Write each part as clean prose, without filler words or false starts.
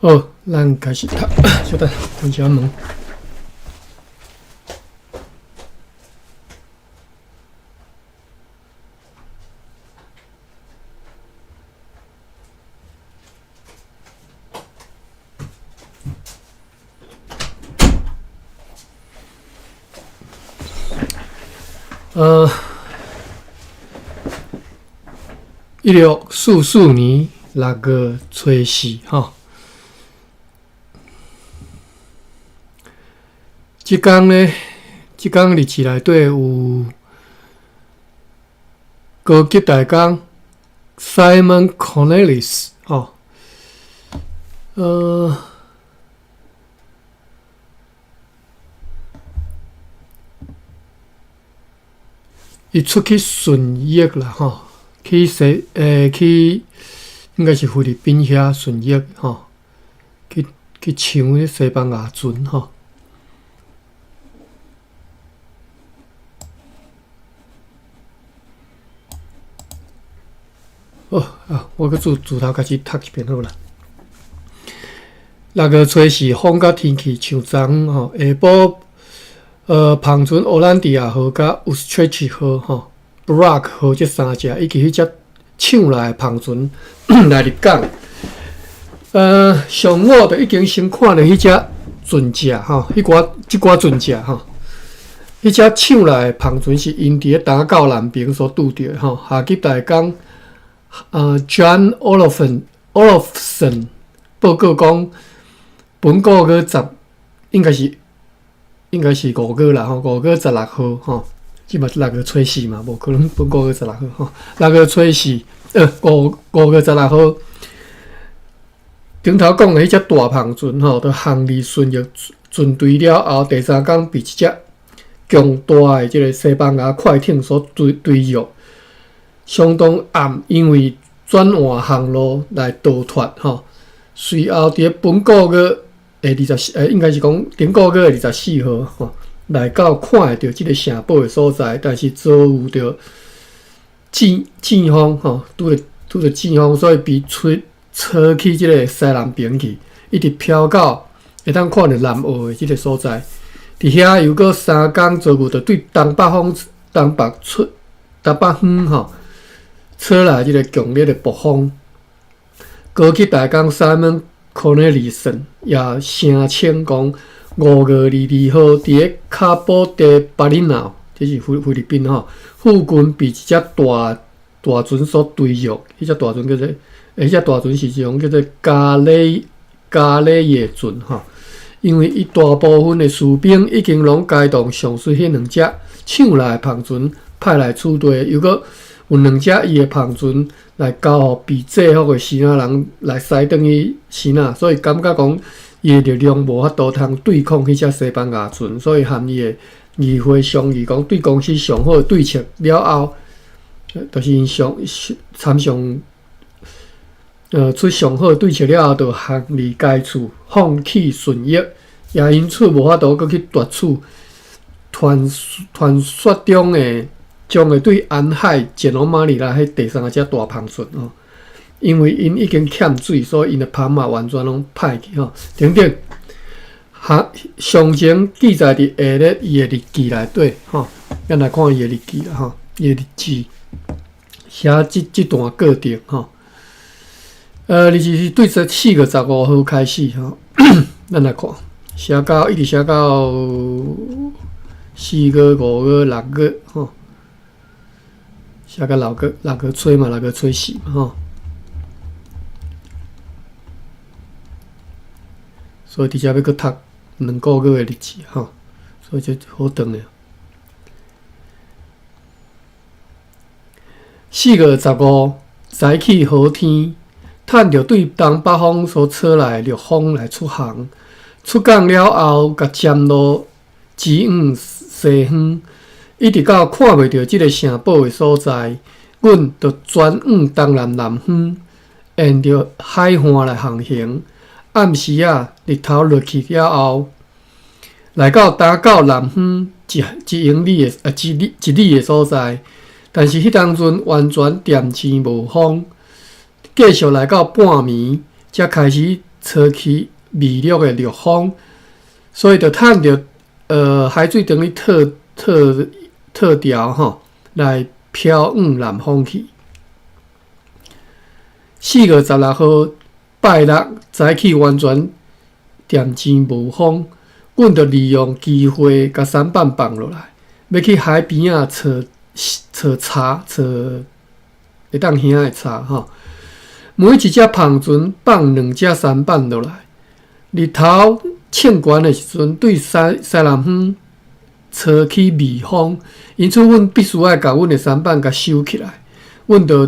好，咱開始讀。稍等，關一下門。1644年6月初四，吼。這工呢，這工日誌內底有高級大工 Simon Cornelis，吼，伊出去巡弋啦，吼，去西，去應該是菲律賓遐巡弋，吼，去搶彼西班牙船，吼。好啊，我閣自自頭開始讀一遍好啦。六月初四，風佮天氣像昨昏吼，下晡帆船奧蘭迪亞號佮烏斯切奇號吼、布拉克號這三隻，以及彼隻搶來的帆船來入港。上午就已經先看著彼隻船隻吼，彼寡這寡船隻吼，彼隻搶來的帆船是𪜶佇咧東到南爿所拄著的吼。下級大工John Olofsson 報告講，本個月十應該是應該是五月啦吼，5月16號吼，這嘛六月初四嘛，無可能本個月十六號吼。六月初四，五月16號，頂頭講的彼隻大帆船吼，都航離巡弋船隊了後，第三工被一隻強大的這个西班牙快艇所追追入，相當暗，因為轉換航路來逃脫吼。隨後佇咧本個月的二十四，應該是講頂個月的24號吼，來到看會著這个城堡的所在，但是遭遇著陣陣風吼，拄著陣風，所以被吹吹去這个西南爿去，一直飄到會當看著南澳的這个所在。佇遐又閣三工遭遇著對東北風、東北出、東北方吼，吹來這个強烈的暴風。高級大工 Simon Cornelissen 也聲稱講，5月22號佇咧卡布地巴里納，這是菲律賓吼，附近被一隻大大船所追入，彼隻大船叫做，彼隻大船是一種叫做加里耶船吼。因為伊大部分的士兵已經攏該動上述彼兩隻搶來的帆船派來此地，又閣有兩隻伊的帆船來交予被制服的支那人來駛轉去支那，所以感覺講伊的力量無法度通對抗彼隻西班牙船，所以和伊的議會商議講，對公司上好的對策了後，就是𪜶上參上出上好的對策了後，就航離該處，放棄巡弋，也因此無法度閣去奪取傳傳說中的將會對沿海前往馬尼拉彼第三隻大帆船吼，因為𪜶已經欠水，所以𪜶的帆嘛完全攏歹去吼。等等，哈，詳情記載佇下咧伊的日記內底吼，咱來看伊的日記啦吼，伊的日誌寫這這段過程吼。日誌是對這4月15號開始吼，咱來看，寫到一直寫到四月、五月、六月吼。寫到六月，六月初嘛，六月初四嘛，吼。所以佇遮欲閣讀2個月的日誌，吼，所以這好長的。4月15，早起好天，趁著對東北風所吹來的逆風來出航。出港了後，共尖路指往西方。一直到看袂著這个城堡的所在，阮就轉往東南南方，沿著海岸來航行。暗時仔，日頭落去了後，來到東到南方一英里的一里一里的所在，但是彼當陣完全恬靜無風。繼續來到半暝，才開始吹起微弱的弱風，所以就趁著海水當咧退退退潮吼，來飄往南方去。4月16號拜六早起完全恬靜無風，阮就利用機會共舢板放落來，欲去海邊仔揣揣柴，揣會當燃的柴吼。每一隻帆船放兩隻舢板落來，日頭衝懸的時陣，對西西南方吹起微風，因此阮必須愛共阮的舢板共收起來。阮就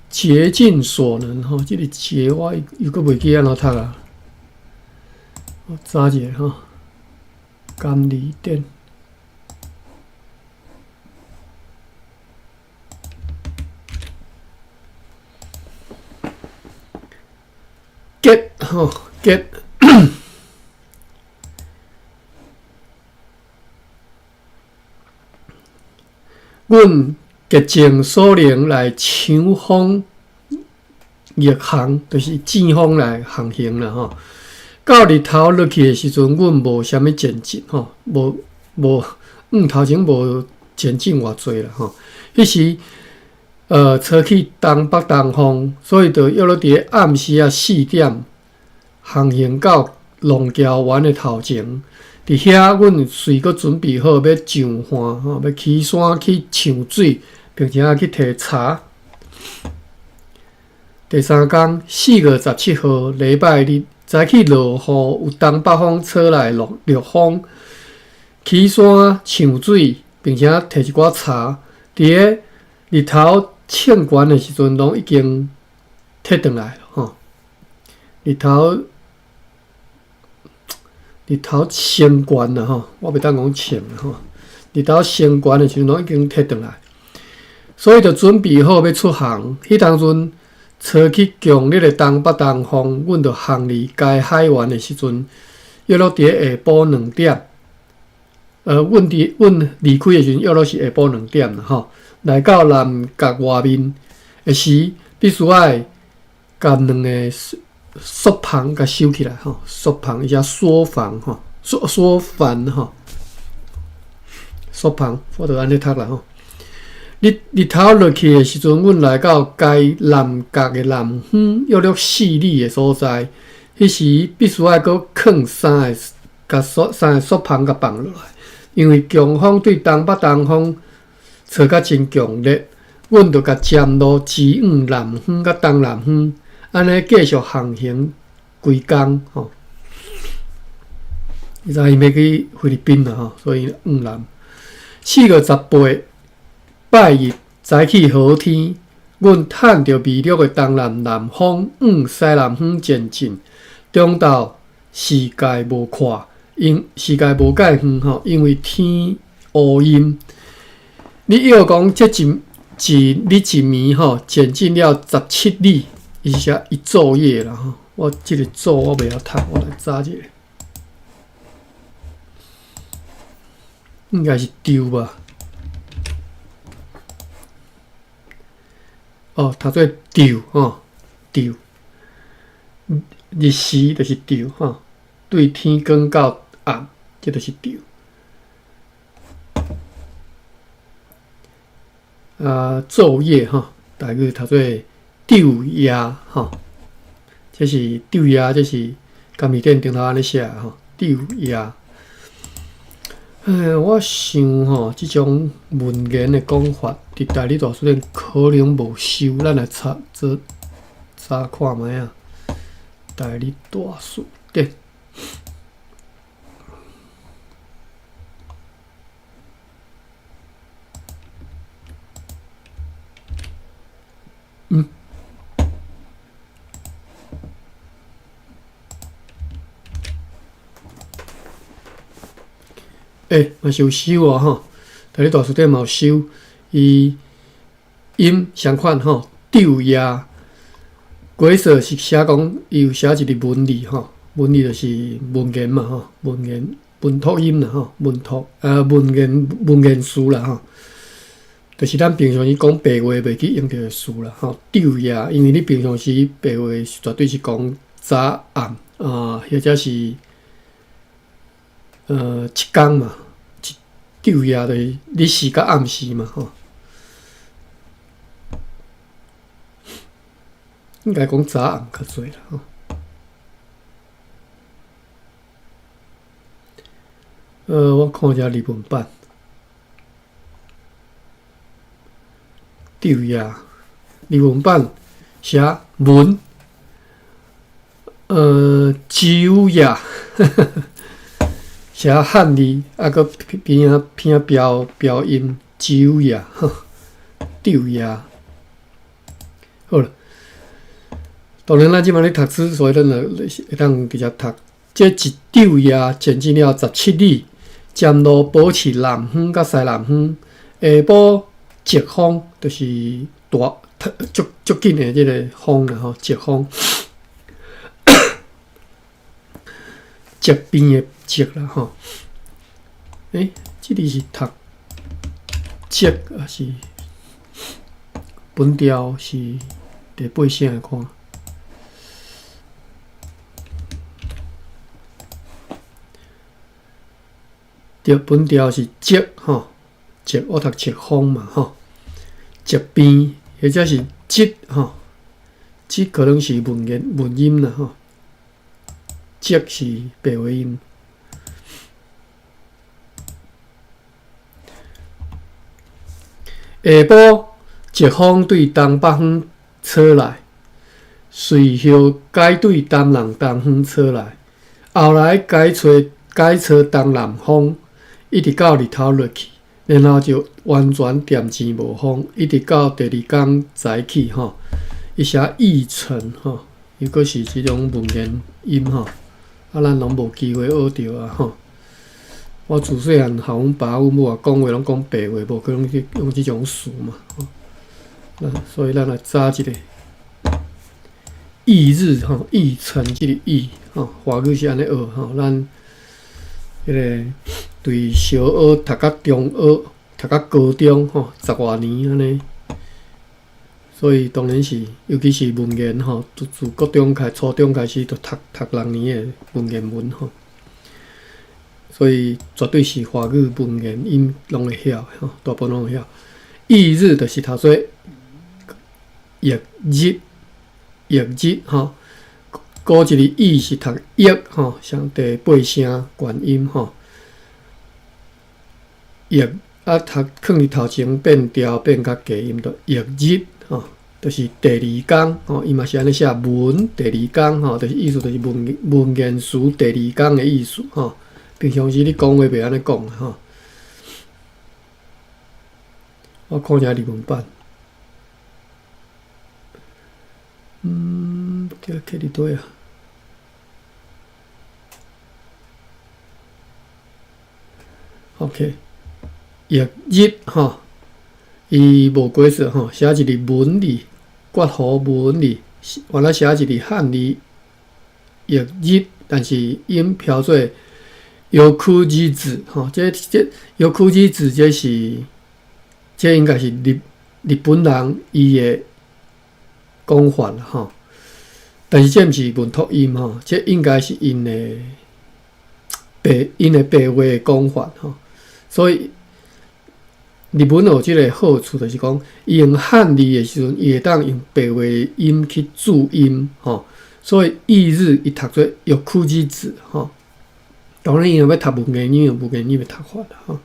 竭盡所能吼，這个竭我又閣袂記按怎讀啊？我查一下吼，甘利典。竭吼竭，阮竭盡所能來搶風逆航，就是正風來航行啦吼。到日頭落去的時陣，阮無啥物前進吼，無無向頭前無前進偌濟啦吼。彼時，吹起東北東風，所以就約莫佇咧暗時仔4點航行到龍橋灣的頭前。佇遐，阮隨閣準備好欲上岸吼，欲起山去搶水，並且去提柴。第三工，4月17號禮拜日早起落雨，有東北風吹來落弱風，起山搶水，並且提一寡柴。佇咧日頭衝懸的時陣，攏已經提轉來吼。日頭日頭升懸啦吼，我袂當講衝吼。日頭升懸的時陣，攏已經提轉來，所以就準備好欲出航。彼當陣吹起強烈的東北東風，阮就航離該海灣的時陣，約莫佇咧下晡2點。阮佇阮離開的時陣，約莫是下晡兩點啦吼。來到南角外面的時，必須愛共兩个艉帆共收起來吼，艉帆伊寫艉帆吼，艉艉帆吼，艉帆，我就按呢讀啦吼。日日頭落去的時陣，阮來到該南角的南方約略4里的所在，彼時必須愛閣囥三个，共艉三个艉帆共放落來，因為強風對東北東風吹甲真強烈，阮就共尖路指往南方佮東南方，按呢繼續航行規工吼。伊知伊欲去菲律賓啦吼，所以往南。4月18拜日早起好天，阮趁著微弱的東南南風往西南方前進，中晝視界無闊，因視界無蓋遠吼，因為天烏陰。你欲講這一一日一暝吼，前進了17里，伊是寫一晝夜啦吼。我這個晝我袂曉讀，我來查一下，應該是晝吧？哦，讀做晝吼，晝日時就是晝吼，對天光到暗，這就是晝。啊，晝夜吼，台語讀做晝夜吼，這是晝夜，這是甘字典頂頭按呢寫吼，晝夜。哎，我想吼，這種文言的講法，佇台語大辭典可能無收，咱來查做查看覓仔。台語大辭典。嗯。欸，嘛是有收哦吼，台語大辭典嘛有收，伊音相款吼，晝夜，鬼說是寫講，伊有寫一个文字吼，文字就是文言嘛吼，文言文托音啦吼，文托文言文言詞啦吼。就是咱平常時講白話袂去用著的詞啦，吼，晝夜，因為你平常時白話絕對是講早暗啊，或者是一工嘛，一晝夜就是日時佮暗時嘛，吼。應該講早暗較濟啦，吼。我看一下日文版，晝夜，日文版寫文，晝夜，寫漢字，啊，閣邊仔邊仔標標音，晝夜，晝夜，好啦。當然，咱這擺咧讀書，所以咱就會當直接讀。這一晝夜前進了17里，沿路保持南方佮西南方。下晡疾風，就是大足足緊的這個風啦吼，疾風，疾病的疾啦吼。欸，這裡是讀疾抑是本調是第八聲來看？對，本調是疾吼，疾我讀疾風嘛吼，疾病或者是疾吼，疾可能是文言文音啦吼，疾是白話音。下晡疾風對東北方吹來，隨後改對東南東方吹來，後來改吹改吹東南風。一直到日頭落去，然後就完全恬靜無風，一直到第二工早起吼，伊寫翌晨吼，又閣是這種文言音吼，啊，咱攏無機會學著啊吼。我自細漢予阮爸阮母啊講話攏講白話，無可能去用這種詞嘛。吼，所以咱來查一下，翌日吼，翌晨這個翌吼，華語是按呢學吼，咱彼個。對小學讀到中學，讀到高中吼，十外年按呢，所以當然是，尤其是文言吼，自自國中開、初中開始就讀讀六年的文言文吼，所以絕對是華語文言音攏會曉吼，大部分攏會曉。翌日就是讀做翌日，翌日吼，閣一个翌是讀翌吼，像第八聲元音吼。翌啊，讀囥佇頭前變調變較低音，就翌日吼，就是第二工吼，伊嘛是按呢寫文第二工吼，就是意思就是文文言詞第二工的意思吼。平常時你講話袂按呢講吼。我看一下日文版，嗯，這個佇佗啊？OK，翌日吼，伊無過錯吼，寫一个文字，括弧文字，原來寫一个漢字，翌日，但是音飄做翌日吼，這這翌日這是，這應該是日日本人伊的講法啦吼，但是這毋是文托音吼，這應該是𪜶的。白𪜶的白話的講法吼，所以日文有這个好處，就是講伊用漢字的時陣，伊會當用白話音去注音吼，所以翌日伊讀做翌日吼。當然，伊若欲讀文言，用文言音的讀法啦吼。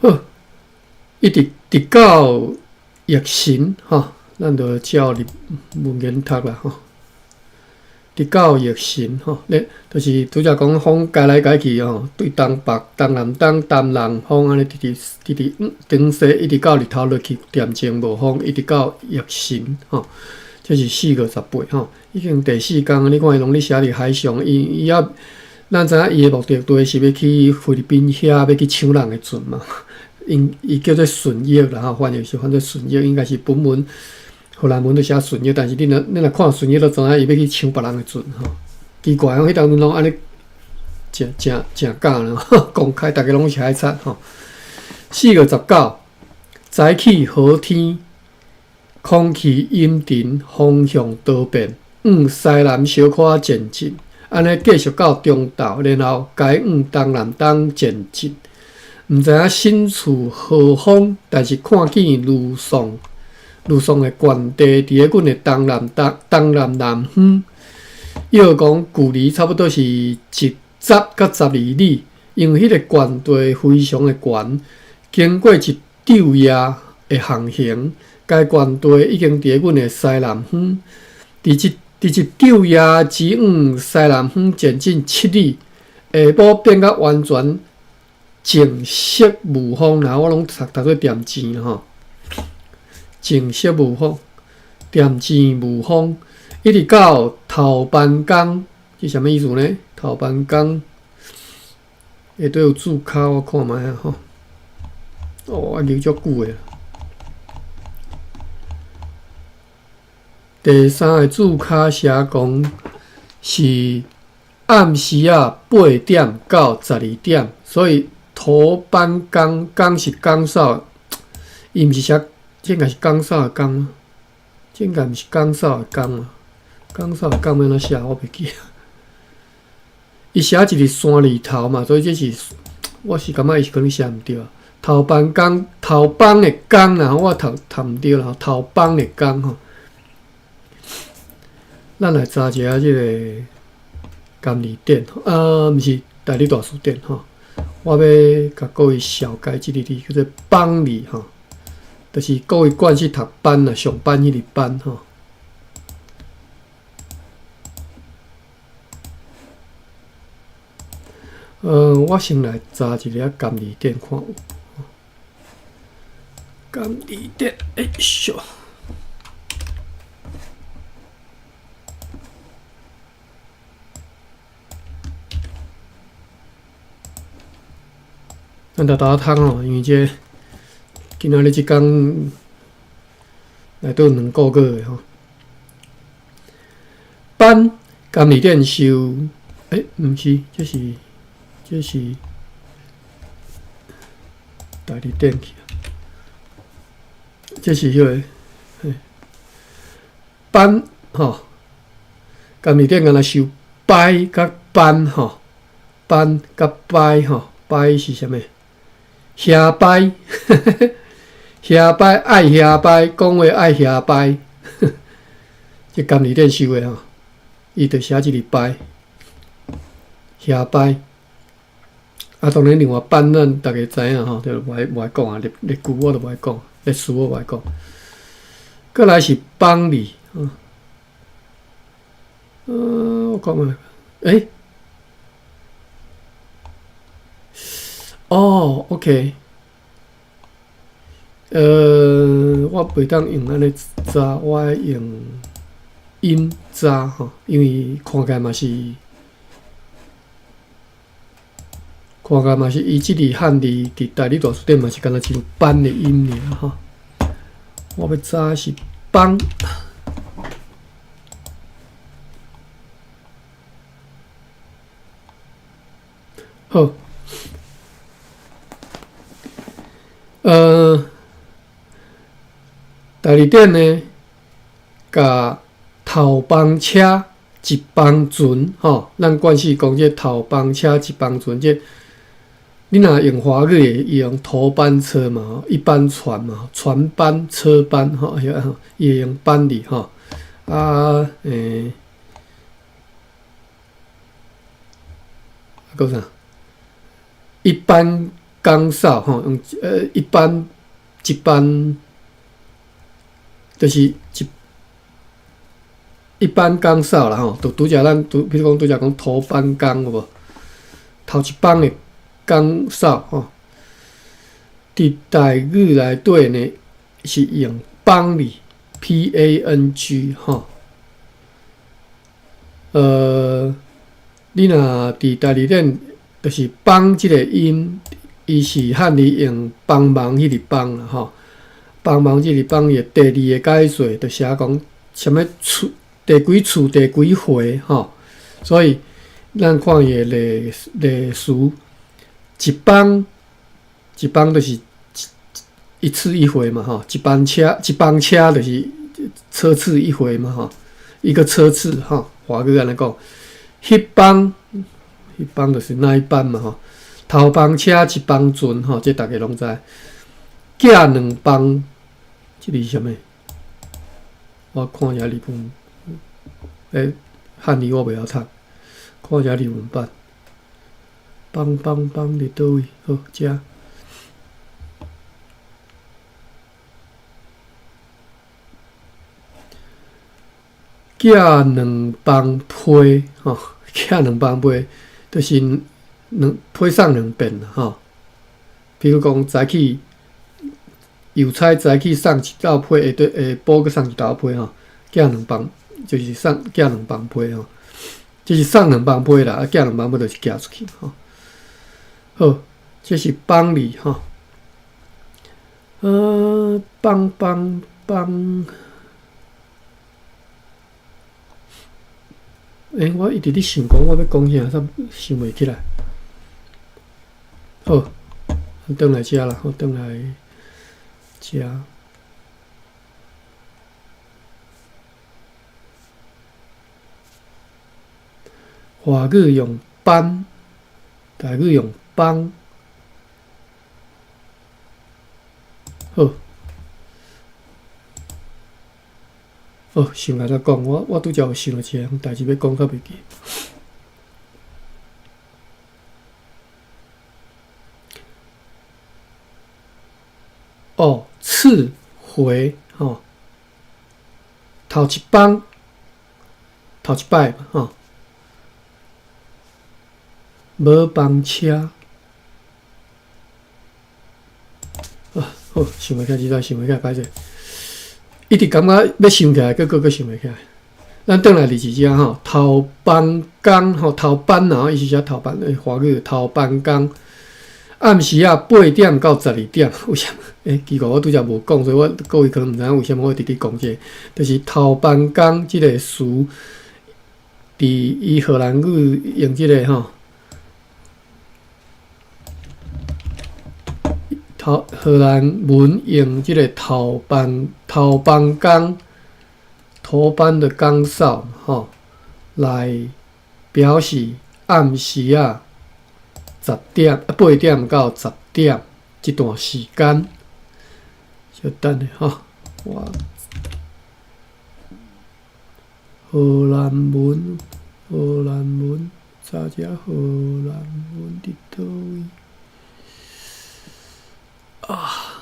好，一直直到翌晨吼。咱就照日文言讀啦吼，直到翌晨吼，咧就是拄才講風改來改去吼，對東北、東南東、東南風按呢直直直直東西，一直到日頭落去，恬靜無風，一直到翌晨吼，這是4月18吼，已經第四工，你看伊攏咧寫佇海上，伊伊猶咱知影伊的目的地是欲去菲律賓遐，欲去搶人的船嘛。𪜶伊叫做順逆啦吼，翻譯是翻做順逆，應該是本文荷蘭文都寫順逆，但是你若你若看順逆，就知影伊欲去搶別人的船吼。奇怪哦，彼當陣攏按呢，誠誠誠敢啦，公開逐家攏是海賊吼。4月19，早起好天，空氣陰沉，風向多變，往西南小可前進，按呢繼續到中晝，然後改往東南東前進。毋知影身處何方，但是看見呂宋，呂宋的縣地佇咧阮的東南東東南南方，約講距離差不多是10甲12里，因為彼个縣地非常的懸，經過一晝夜的航行，該縣地已經佇咧阮的西南方。佇這晝夜只往西南方前進7里，下晡變甲完全靜色無風，然後我攏讀讀做恬靜吼，靜色無風，恬靜無風，一直到頭班港，這啥物意思呢？頭班港下底有註卡，我看覓啊吼。哦，啊留足久的。第三个註卡寫講是暗時仔8點到12點，所以頭班崗，崗是崗哨，伊毋是寫，這應該是崗哨的崗，這應該毋是崗哨的崗啊，崗哨的崗欲按怎寫？我袂記。伊寫一个山字頭嘛，所以這是，我是感覺伊是可能寫毋對。頭班崗，頭班的崗啦，我讀讀毋對啦，頭班的崗吼。咱來查一下這个監理典，啊，毋是台語大辭典吼。我欲共各位紹介這个字，叫做“邦”字吼，就是各位慣勢讀班啊，上班彼个班吼。我先來查一下監理典看有。監理典，哎咻！咱沓沓仔通吼，因為這今仔日這工內底有兩個月的吼。班監理典收，欸，毋是，這是台字典去啊。這是彼个嘿班吼，監理典敢若收掰佮班吼，班佮掰吼，掰是啥物？瞎掰，瞎掰愛瞎掰，講話愛瞎掰，這監理典收的吼，伊就寫這个掰，瞎掰。啊，當然另外班咱逐家知影吼，就無愛無愛講啊，歷歷句我都無愛講，歷史我無愛講。閣來是邦字，我講啊，欸，哦，OK，我袂當用按呢查，我愛用音查吼，因為看起來嘛是，看起來嘛是伊這个漢字佇台語大辭典嘛是敢若像班的音爾吼。我欲查的是邦。好，台字典呢，共頭班車一班船吼，咱慣勢講這頭班車一班船，這你若用華語的，伊用頭班車嘛，一班船嘛，船班、車班吼，伊會用班字吼，啊，欸，閣有啥？一班崗哨吼，用一班一班，就是一一班崗哨啦吼，就拄才咱拄，比如講拄才講頭班崗有無？頭一班的崗哨吼，佇台語內底呢是用幫字，P A N G 吼。你若佇台字典，就是幫這个音，伊是漢字用幫忙彼个幫啦吼，幫忙這個幫伊的第二个解說，就寫講啥物次第幾次第幾回吼，所以咱看伊的例例詞，一班一班就是一次一回嘛，吼，一班車一班車就是車次一回嘛，吼，一個車次，吼，華語按呢講，彼班彼班就是那一班嘛，吼，頭班車一班船，吼，這逐家攏知。寄兩枋，這個是啥物？我看一下日文，漢語我袂曉讀，看一下日文版。枋枋枋佇佗位？好，遮。寄兩枋批，吼，寄兩枋批，就是兩批送兩遍啦，吼。比如講早起郵差早起送一斗批，下底下晡閣送一斗批，吼。寄兩枋就是送寄兩枋批，吼，這是送兩枋批啦，啊，寄兩枋批就是寄出去，吼。好，這是枋字，吼。枋枋枋。我一直咧想講，我欲講啥，煞想袂起來。好，轉來遮啦，好，轉來遮。華語用班，台語用枋。好。哦，想來才講，我拄才有想著一項代誌欲講，煞袂記。哦，次回吼，頭一班，頭一擺吼，無班車。啊，好，想袂起來，實在想袂起來，歹勢。一直感覺欲想起來，閣閣閣想袂起來。咱轉來二遮吼，頭班工吼，頭班啊，伊是寫頭班，華語頭班工。暗時仔8點到12點，為啥物？奇怪，我拄才無講，所以我各位可能毋知影為啥物我會直直講這個。就是頭班工這個詞，佇伊荷蘭語用這個吼，頭荷蘭文用這個頭班頭班工，頭班的崗哨吼，來表示暗時仔。10點啊，8點到10點這段時間，小等下吼，我荷蘭文，荷蘭文，查遮荷蘭文佇佗位？啊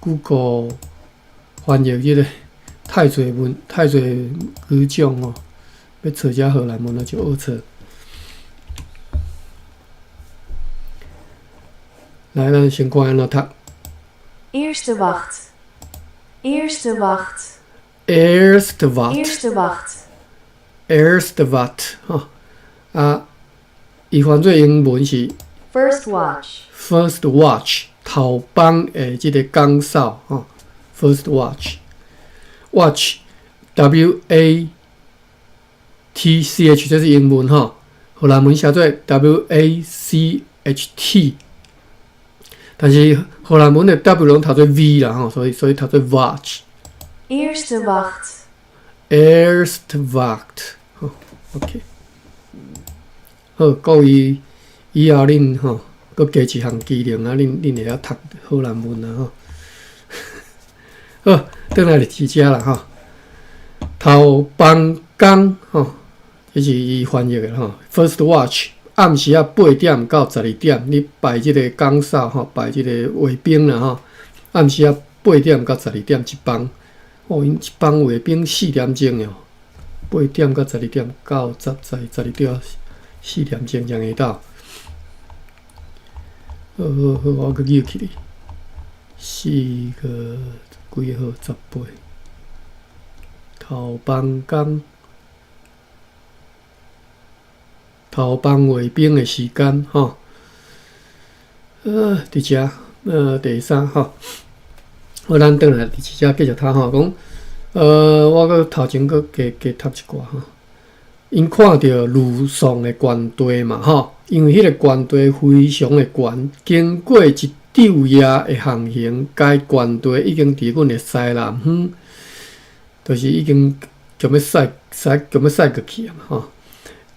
，Google 翻譯這個太濟文，太濟語種哦。欲揣遮荷蘭文啊，就好揣。來，咱先看按怎讀。 Eerste wacht. Eerste wacht. Eerste wacht. Eerste wacht. Eerste wacht，吼啊，伊翻做英文是 First watch. First watch，頭班的這個崗哨，吼，First watch，watch，W A T C H，這是英文吼，荷蘭文寫做 W A C H T，但是荷蘭文的 W 攏讀做 V 啦吼，所以讀做 watch。 Eerste wacht. Eerste wacht，吼，OK。好，各位以後恁吼，閣加一項技能啊，恁會曉讀荷蘭文啊吼。好，轉來佇遮啦吼。頭班工吼，這是伊翻譯的吼。First watch，暗時仔8點到12點，你排這個崗哨吼，排這個衛兵啦吼。暗時仔八點到十二點一班，哦，𪜶一班衛兵4點鐘哦，八點到十二點，九、十、十、十二點，4點鐘才會到。好好好，我閣記起來，四個幾號十八，頭班工，頭班衛兵的時間吼。佇遮，第三吼，好，咱轉來佇遮繼續讀吼，講我閣頭前閣加加讀一寡吼。𪜶看著呂宋的懸地嘛吼，因為彼个懸地非常的懸，經過一晝夜的航行，該懸地已經佇阮的西南方，就是已經強欲駛駛強欲駛過去啊嘛吼。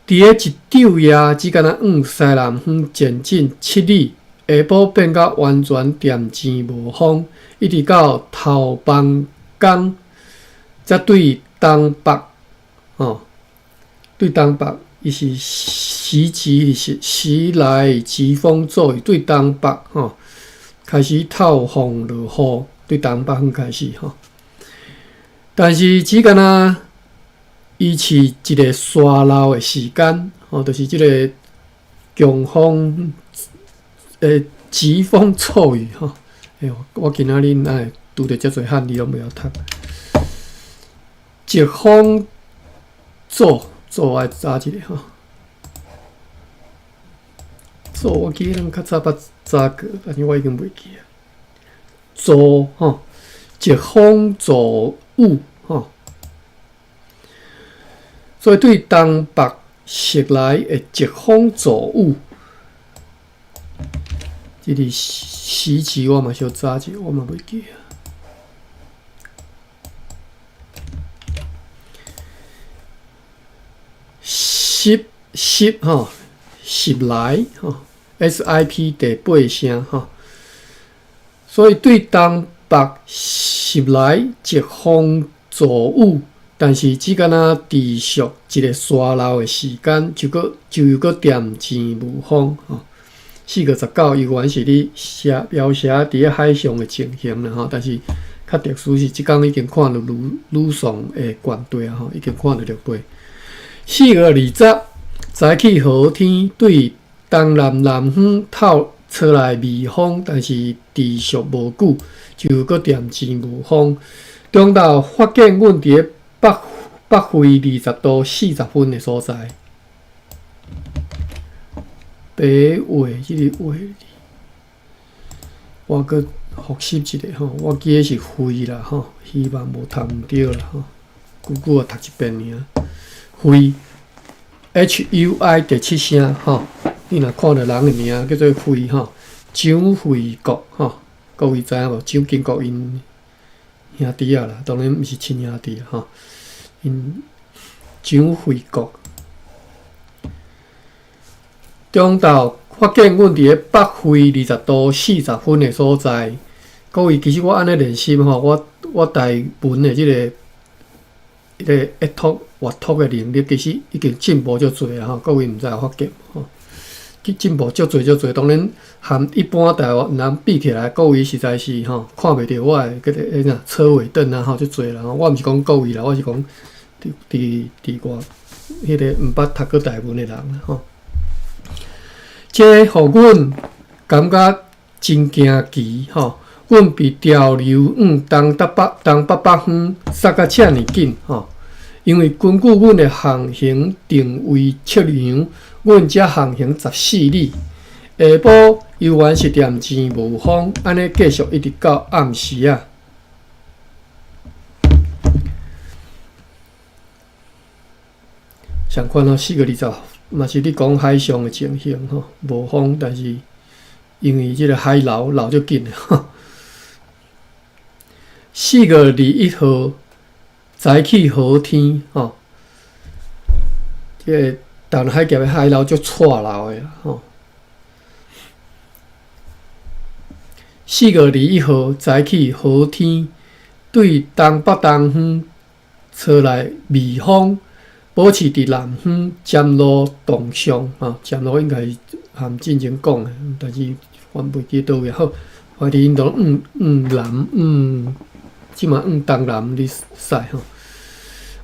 佇咧一晝夜只敢若往西南方前進7里，下晡變甲完全恬靜無風，一直到頭枋工，才對東北吼。對東北，伊是時疾是時來疾風驟雨，對東北吼開始透風落雨，對東北方開始吼。但是只敢若維持一个沙漏的時間，吼，就是這个強風疾風驟雨吼。哎喲，我今仔日哪會拄著遮濟漢字攏袂曉讀。疾風驟。做愛查一下吼，做我記得咱較早捌查過，但是我已經袂記啊。驟吼，疾風驟雨吼，所以對東北襲來的疾風驟雨，這個時期我嘛小查一下，我嘛袂記啊。襲襲吼，襲來吼，SIP 第八聲吼，所以對東北襲來疾風驟雨，但是只敢若持續一个沙漏的時間，就閣就又閣恬靜無風吼。4月19，猶原是咧寫描寫佇咧海上的情形啦吼，但是較特殊是，這工已經看著呂呂宋的艦隊啊吼，已經看著著飛。4月20，早起好天，對東南南方透出來微風，但是持續無久，就閣恬靜無風。中晝發現阮佇咧北北緯20度40分的所在。白話這个話，我閣複習一下吼，我記得是緯啦吼，希望無讀毋著啦吼，久久仔讀一遍爾。惠，HUI 第七聲吼，你若看著人的名叫做惠吼，蔣惠國吼，各位知影無？蔣經國𪜶兄弟仔啦，當然毋是親兄弟吼，𪜶蔣惠國。中晝發現阮佇咧北緯20度40分的所在，各位其實我按呢練習吼，我台文的這个。彼个閱讀、閱讀的能力其實已經進步足濟啊！吼，各位毋知有發覺無？吼，去進步足濟足濟。當然，和一般台灣人比起來，各位實在是吼看袂著我的彼个彼啥車尾燈啊！吼，足濟啦！我毋是講各位啦，我是講佇佇佇外彼个毋捌讀過台文的人啦！吼，這予阮感覺真驚奇吼。阮被潮流往東北北東北北方殺甲遮爾緊吼，因為根據阮的航行定位測量，阮才航行14里。下晡猶原是恬靜無風，按呢繼續一直到暗時啊。相款吼，4月20嘛是咧講海上的情形吼，無風，但是因為這个海流流足緊的吼。4月21號早起好天吼，這个台灣海峽的海流足掣流的吼。4月21號早起好天，對東北東方吹來微風，保持佇南方尖路動向吼，尖路應該是含進前講的，但是我袂記佗位好，反正𪜶都往往南往。這馬往東南咧駛吼，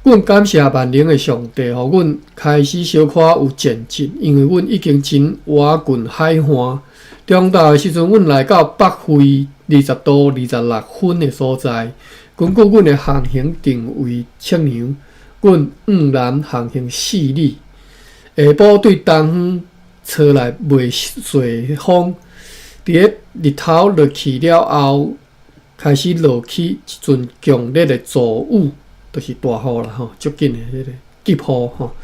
阮感謝萬能的上帝，予阮開始小可有前進，因為阮已經真倚近海岸。中晝的時陣，阮來到北緯20度26分的所在。根據阮的航行定位測量，阮往南航行4里，下晡對東方吹來袂細風。佇咧日頭落去了後，開始落起一陣強烈的驟雨。就是大雨啦吼，足緊的彼個急雨吼，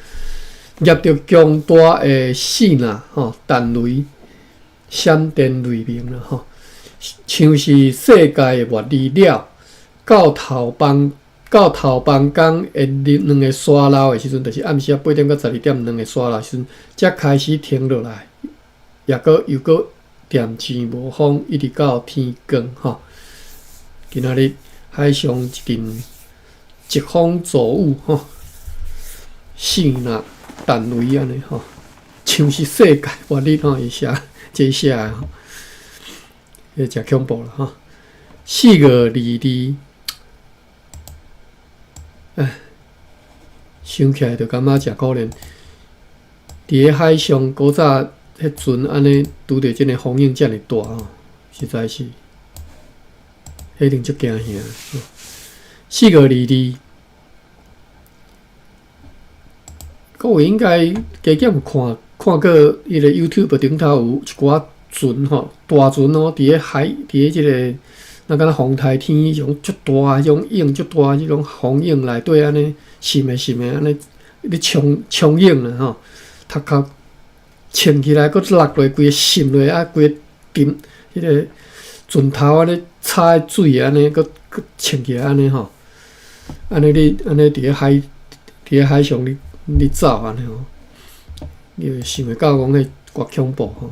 夾著強大的四若吼，彈雷、閃電雷鳴啦吼，像是世界的末日了。到頭班工的兩個沙漏的時陣，就是暗時仔8點到12點兩個沙漏時陣，才開始停落來，抑閣又閣漸漸無風，一直到天光吼。今仔日海上一陣疾風驟雨吼，四若彈雷按呢吼，像是世界末日吼，伊寫這寫的吼，彼誠恐怖啦吼。4522，唉，想起來就感覺誠可憐。佇咧海上古早彼船按呢拄著這个風湧遮爾大吼，實在是彼定足驚嚇。4522，各位應該加減有看看過彼个 YouTube 頂頭有一寡船吼，大船哦，佇咧海，佇咧這个。若敢若風颱天彼種足大彼種湧，足大彼種風湧內底按呢，滲的滲的按呢，咧衝衝湧啦吼，頭殼衝起來，閣落落，規个滲落啊，規個沉，彼个船頭按呢插佇水按呢，閣閣衝起來按呢吼，按呢你按呢佇咧海佇咧海上咧咧走按呢吼，你會想會到講彼偌恐怖吼，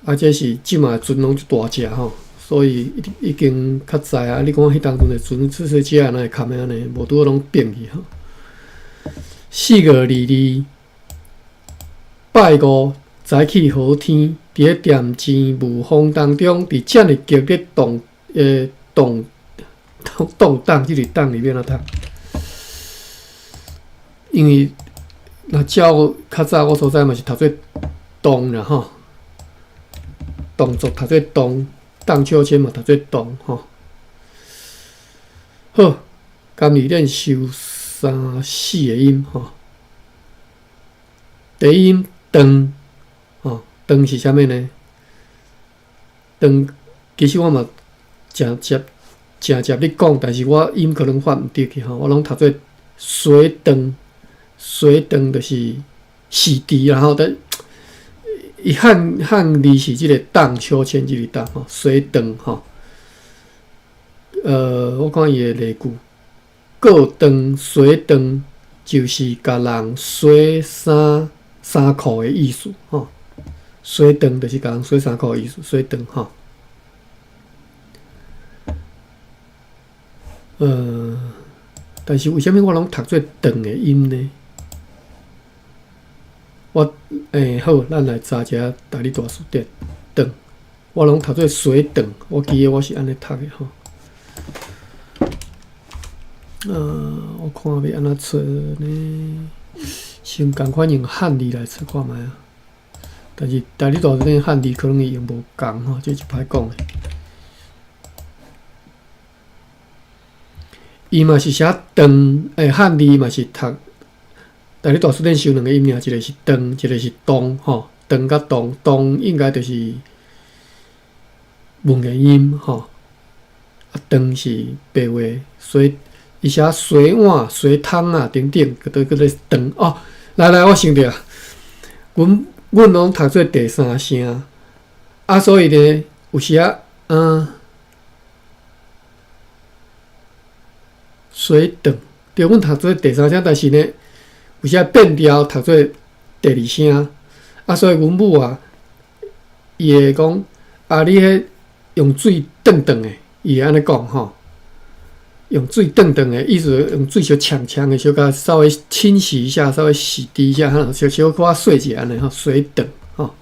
啊，這是這馬船攏足大隻吼。所以已已經較知啊！你看彼當陣的船，細細隻若會崁的按呢，無拄好攏變去吼。4522拜五早起好天，佇咧恬靜霧風當中，佇遮爾激烈動動動動盪，這個盪裡面怎讀？因為若照較早我所在嘛是讀做動啦吼，動作讀做動。盪秋千嘛，讀做盪吼。好，今日練習三四個音吼。第一音長，吼，長是啥物呢？長，其實我嘛誠捷誠捷咧講，但是我音可能發毋對去吼，我攏讀做洗長，洗長就是洗滌啦吼，但伊漢漢字是這个盪秋千這个盪吼，洗長吼。我看伊的例句，過長洗長就是共人洗衫衫褲的意思吼。洗長就是共人洗衫褲的意思，洗長吼。但是為啥物我攏讀做長的音呢？我好，咱來查一下台語大辭典。長，我攏讀做洗長，我記得我是按呢讀的吼。我看欲按怎揣呢？先仝款用漢字來揣看覓啊。但是台語大辭典漢字可能會用無仝吼，這就歹講的。伊嘛是寫長，漢字嘛是讀。台語大辭典收兩个音爾，一个是長，一个是動吼。長佮動，動應該就是文言音吼。啊，長是白話，所以伊寫洗碗、洗桶啊等等，叫做叫做長哦。來來，我想著啊，阮阮攏讀做第三聲，啊，所以呢，有時啊，洗長，對，阮讀做第三聲，但是呢，有時變調讀做第二聲，啊，所以阮母啊，伊會講啊，你彼用水轉轉的，伊會按呢講吼，用水轉轉的意思，用水小沖沖的，小可稍微清洗一下，稍微洗滌一下，小小可洗一下按呢吼，洗轉吼。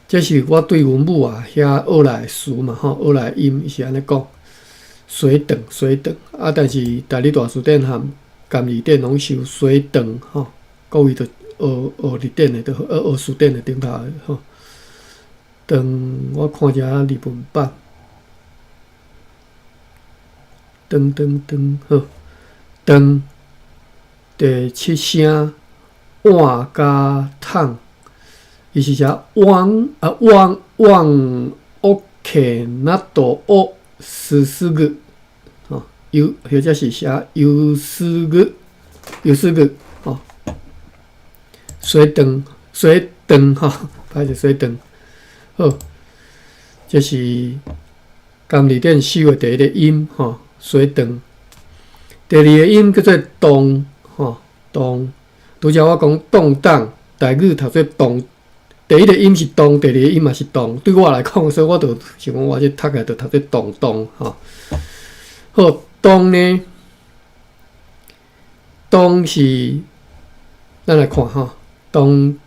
這是我對阮母啊遐學來的詞嘛吼，學來的音伊是按呢講，洗轉洗轉啊，但是台語大辭典含含字典攏收洗長吼，各位著學學字典的，著學學辭典的頂頭的吼。長，我看一下日文版。長長長，好。長，第七聲碗佮桶，伊是寫碗啊碗碗，OK，那都哦，すすぐ，吼，又或者是寫游絲語，游絲語吼，洗斷洗斷吼，歹勢洗斷，好，這是甘字典收的第一个音吼，洗斷。第二个音叫做動吼，動。拄才我講動盪，台語讀做動，第一个音是動，第二個音嘛是動。對我來講，所以我就想講，我這讀起來就讀做動動吼。好，動呢？動是，咱來看吼，動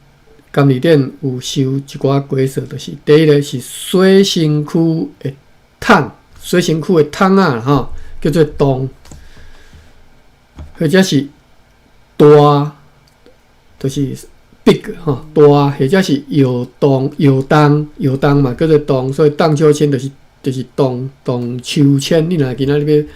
甘字典有收一寡解說，就是第一个是洗身軀的桶，洗身軀的桶仔吼，叫做動，或者是大，就是 big 吼，大，或者是搖動、搖動、搖動嘛，叫做盪，所以盪秋千就是盪盪秋千。你若今仔日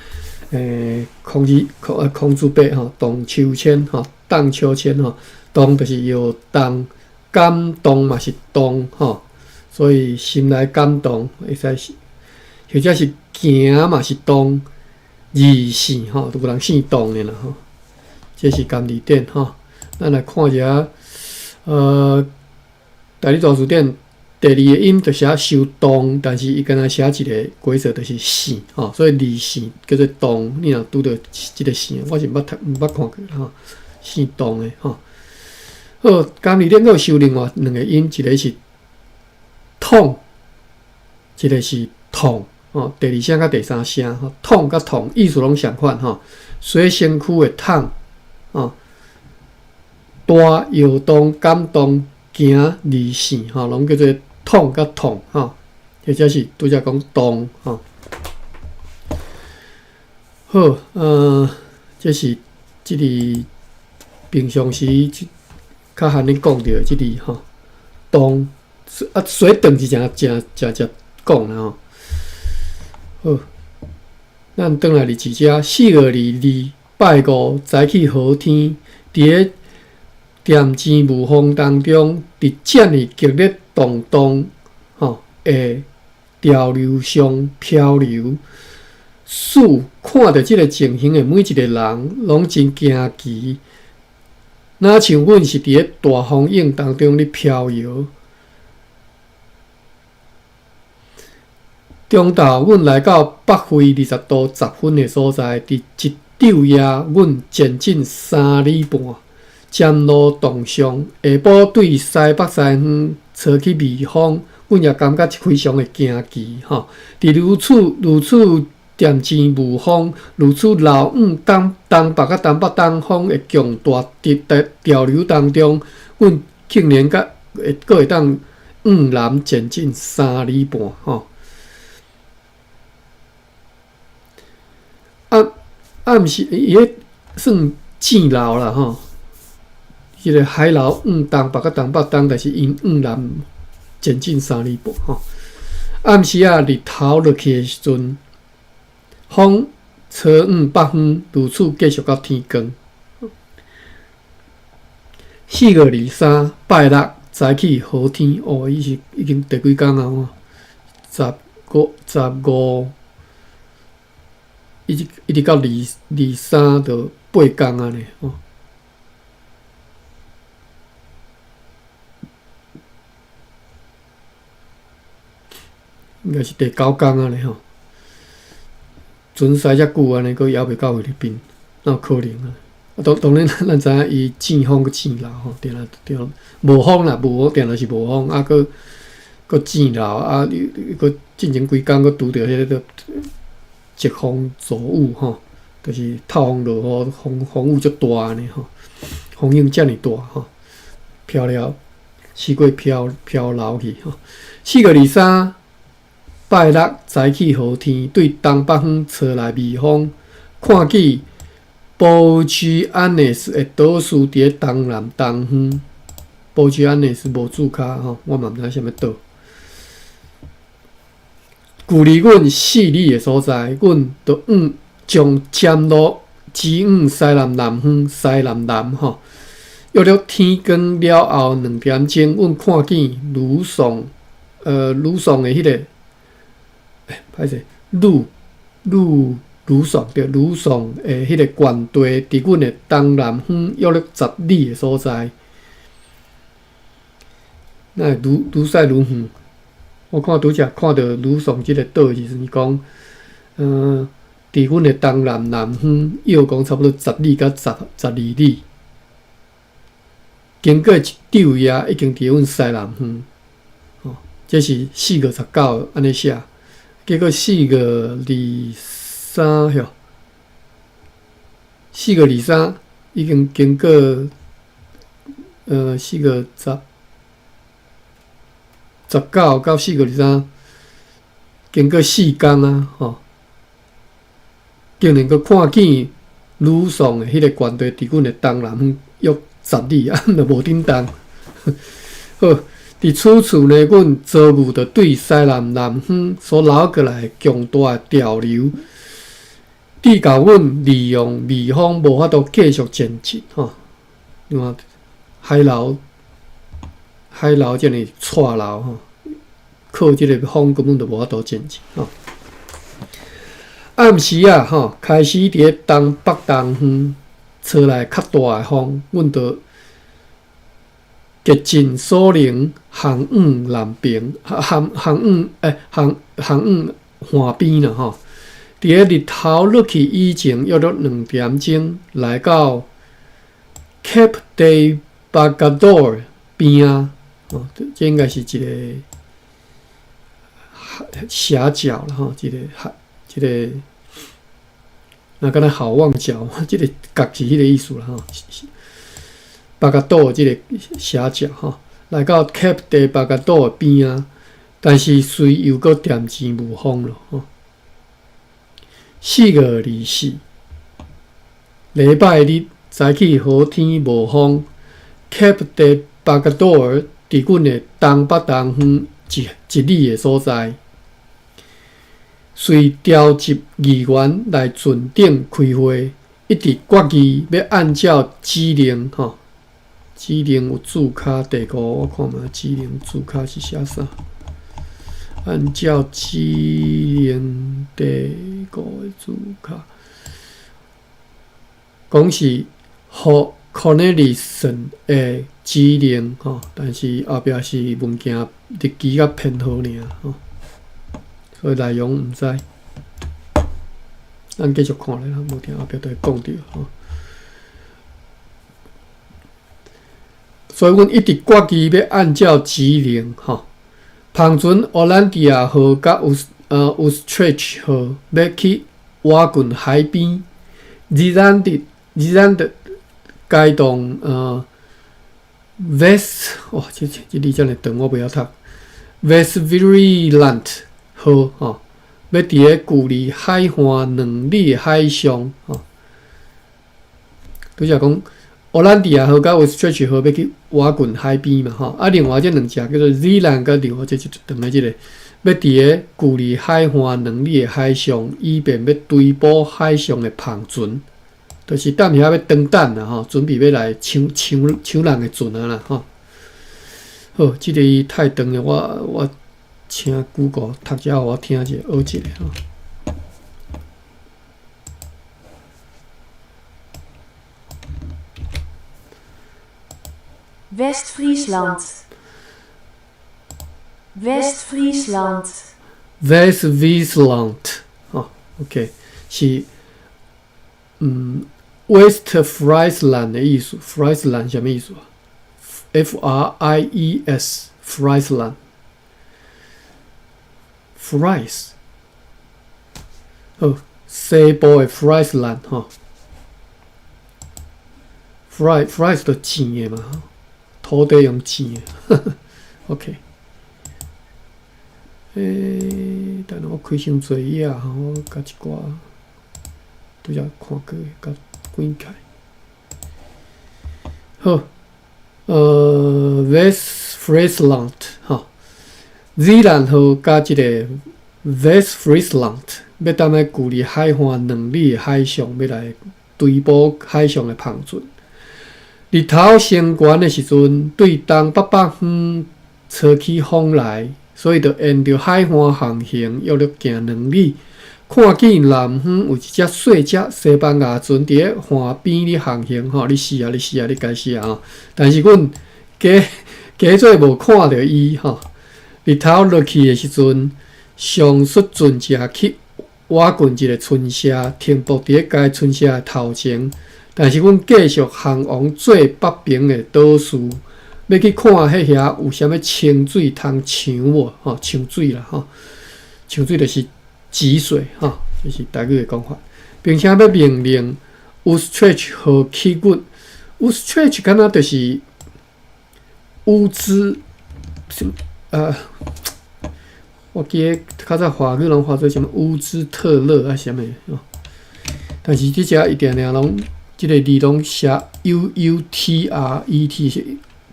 欲空子空啊空珠白吼，盪秋千吼，盪秋千吼，動就是搖動，感動嘛是動吼，所以心內感動會使是，或者是行嘛是動，字姓吼，都有人姓動的啦吼，這是甘字典吼。咱來看一下，台語大辭典第二個音就寫收動，但是伊敢若寫一個解說，就是姓吼，所以字姓叫做動。你若拄著這个姓，我是毋捌讀，毋捌看過吼，姓動的吼。好，甘字典閣有收另外兩個音，一個是痛，一個是痛吼。第二聲佮第三聲吼，痛佮痛意思攏相款吼。洗身軀的桶吼。大搖動、感動、行、字姓吼，攏叫做痛佮痛吼，或者是拄才講動吼。好，這是這个平常時較罕咧講著的這字吼，動啊，洗斷是誠誠誠誠講啦吼。好，咱轉來佇這4月22拜五早起好天，佇咧恬靜霧風當中，佇遮爾激烈動盪吼的潮流上漂流，使看著這个情形的每一个人攏真驚奇，若像阮是佇咧大風湧當中咧飄搖。中晝，阮來到北緯20度10分的所在，佇一晝夜，阮前進3里半。沿路動上，下晡對西北西方吹起微風，阮也感覺非常的驚奇吼。佇如此如此恬靜霧風，如此流往東東北佮東北東方的強大的潮流當中，阮竟然閣會閣會當往南前進3里半吼。啊啊，毋是伊彼算箭流啦吼。這个海流往東北佮東北東，但是𪜶往南前進3里半吼。暗時仔日頭落去的時陣，風吹往北方，如此繼續到天光。4月23拜六早起好天，哦，伊是已經第幾工啊？吼，十五十五，一直一直到二二三就八工啊呢，吼。應該是第九工啊呢吼，船駛遮久按呢，閣猶未到菲律賓，哪有可能啊？啊，當當然，咱知影伊旋風閣旋流吼，定定對，無風啦，無風，定定是無風，啊，閣閣旋流，啊，閣進前幾工閣拄著彼个疾風驟雨吼，就是透風落雨，風風雨足大按呢吼，風湧遮爾大吼，飄了，四過飄飄流去吼。4月23拜六早起好天，對東北方吹來微風，看見波居安內斯的島嶼佇咧東南東方。波居安內斯無註卡吼，我嘛毋知啥物島。距離阮4里的所在，阮就往將尖路直往西南南方，西南南吼。約略天光了後2點鐘，阮看見呂宋，呂宋的彼個。欸，歹勢，呂呂呂宋對，呂宋的彼个縣地，佇阮的東南方約略十里的所在。那會愈愈駛愈遠。我看拄才看著呂宋這个島的時陣，伊講，佇阮的東南南方，約講差不多十里佮12里。經過一晝夜，已經佇阮西南方。吼，這是4月19按呢寫，結果四月二三吼，四月二三已經經過，四月19到四月二三，經過四工啊，吼，竟然閣看見呂宋的彼个縣地佇阮的東南方約十里啊，就無振動。好，佇此處呢，阮遭遇著對西南南方所流過來的強大的潮流，致予阮利用微風無法度繼續前進，吼。你看海流，海流遮爾掣流吼，靠這个風根本就無法度前進，吼。暗時仔，吼，開始佇咧東北東方吹來較大的風，阮就竭盡所能航往南邊，航航往欸航航往岸邊啦，吼。佇咧日頭落去以前，約略2點鐘來到 Cape de Bojador 邊仔，哦，這應該是一个岬角啦，吼，一个海，這个若敢若好望角，這个角是彼个意思啦，吼。巴加島這个岬角吼，來到 Cape de Bojador 邊仔，但是隨又閣漸漸無風咯，吼。4月24，禮拜日早起好天無風，Cape de Bojador 佇阮的東北東方一里的所在，隨調集議員來船頂開會，一直決議欲按照指令，吼，指令有註卡第五，我看覓指令註卡是寫啥？按照指令第五的註卡，講是予 Cornelissen 的指令，吼，但是後壁是物件日期佮編號爾，吼，所以內容毋知。咱繼續看咧，無聽後壁就會講著吼。所以，阮一直決議欲按照指令，吼，帆船荷蘭迪亞號佮烏斯特奇號欲去倚近海邊，Zeeland，Zeeland 改動West，哇，這這這字遮爾長，我袂曉讀。Westfriesland 號吼，欲佇咧距離海岸2里的海上吼，拄才講荷蘭迪亞號佮 Utrecht 號欲去倚近海邊嘛吼，啊，另外這兩隻叫做 Zeeland 佮另外這一長的這个，欲佇咧距離海岸兩里的海上，以便欲追捕海上的帆船，就是踮遐欲轉等啦吼，準備欲來搶搶搶人的船啊啦吼。好，這个太長了，我請 Google 讀者予我聽者，學一下吼。 West-Friesland. West-Friesland. West-Friesland，吼，OK，是West Friesland 的意思，Friesland 啥物意思啊？F R I E S，Friesland，Fries，好，西部的 Friesland 吼，Fry Fries 就煎的嘛，土地用煎的，OK。等下我開傷濟頁吼，我共一寡拄才看過的，共關起來。好，West Friesland 吼，Zeeland 號佮這个 West Friesland 欲踮咧距離海岸2里的海上，欲來追捕海上的帆船。日頭升懸的時陣，對東北北方吹起風來，所以就沿著海岸航行，約略行2里，看見南方有一隻細隻西班牙船佇咧岸邊咧航行吼，你死啊！你死啊！你該死啊！吼！但是阮假假做無看著伊吼。日頭落去的時陣，上述船隻去倚近一個村舍，停泊佇咧該村舍的頭前。但是阮繼續航往最北邊的島嶼，欲去看彼遐有啥物清水通搶無？吼，搶水啦！吼，搶水就是汲水，吼，這是台語的講法，並且欲命令 Utrecht 號去阮 Utrecht 敢若就是烏茲，我記得較早華語攏發做啥物烏茲特勒啊啥物哦，但是這隻伊定定攏這个字攏寫 U U T R E T 是，